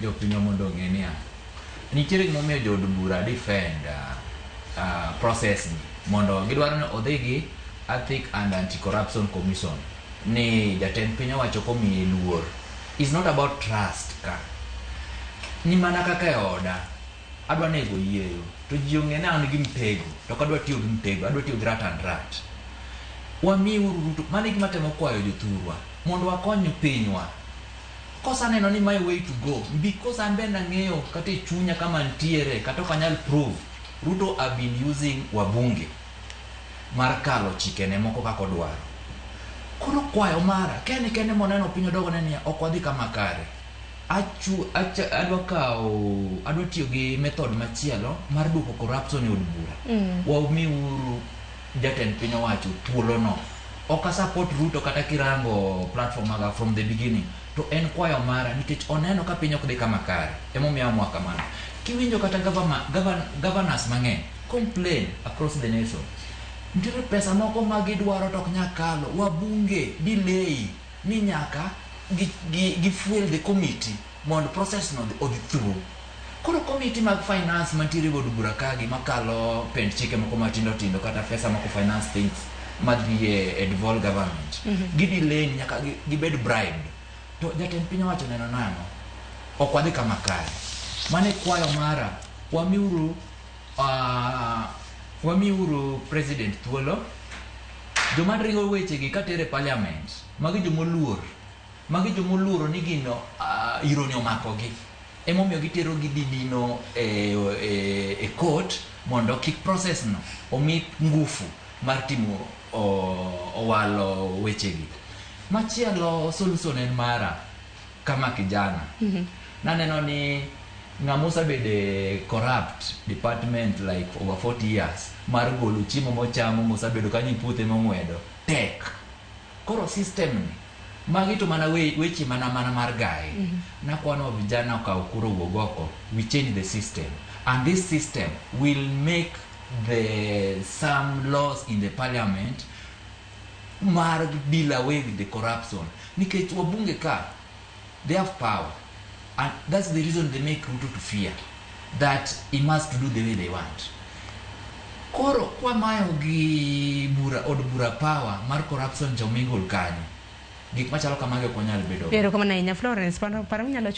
Jopinywa mondo ong'e niya, nitiere gimomiyo jood bura defend process ni mondo gidwaro ni odhi gi Ethic and Anti-Corruption Commission ni jatend piny owacho komiye luor. Is not about trust ka. Ni mana kaka e oda, adwa nego yieyo to ji ong'e ni an gi mtego to ok adwa tiyo gi mtego, adwa tiyo gi rat and rat. Wamiuru Ruto, mano e gima atemo kwayo jothurwa mondo wakony pinywa. Kosaneno ni my way to go because an bende ang'eyo kata e chunya kama ntiere kata ok anyal prove Ruto have been using wabunge mar kalo chikene moko kaka odwaro. Koro kwayo mara ka en kende moneno piny odogone niya ok wadhi kama kare. Achu, acha, adwa kawo adwa tiyo gi method machielo mar duoko corruption e od bura. Wamiuru jatend piny owacho thuolono. Ok a support Ruto kata kirango platform maga from the beginning to en kwayo mara nikech oneno ka piny ok dhi kama kare emomiyo amua kamano. Kiwinjo kata governors mang'eny complain across the nation. Nitiere pesa moko ma gidwaro to ok nyal kalo. Wabunge delay ni nyaka gi fuel the committee mondo process no odhi through. Koro committee mag finance mantiere e od bura kagi makalo pend chike moko matindo tindo kata pesa moko finance things madhi e devolved government. Gi delay nyaka gibed bribed. To jatend piny owacho neno nang'o? Ok wadhi kama kare. Mano e kwayo mara. Wamiuru president thuolo. Joma ringo wechegi katere parliament, magi jomoluor. Magi jomoluoro ni gino ironi omakogi. Emomiyo gitero gidhi dino e court mondo kik process no omi ngufu mar timo owalo wechegi. Machielo solution en mara kama kijana. Naneno ni ng'ama osebedo corrupt department like over 40 years mar golo chiemo mochamo mosebedo kanyo e puothe mong'wedo tek. Koro system ni magi to mana weche mana mar gae. Nakwano vijana okaw kuro wuog oko. We change the system. And this system will make the some laws in the parliament mar deal away with the corruption. Nikech wabunge ka, they have power. And that's the reason they make Ruto to fear that he must do the way they want. Koro kwamayo gi bura od bura power mar corruption cha omigol kanyo. Gik machalo kamagi ok wanyal bedo. Erokamano ahinya Florence, paro paro minyalo.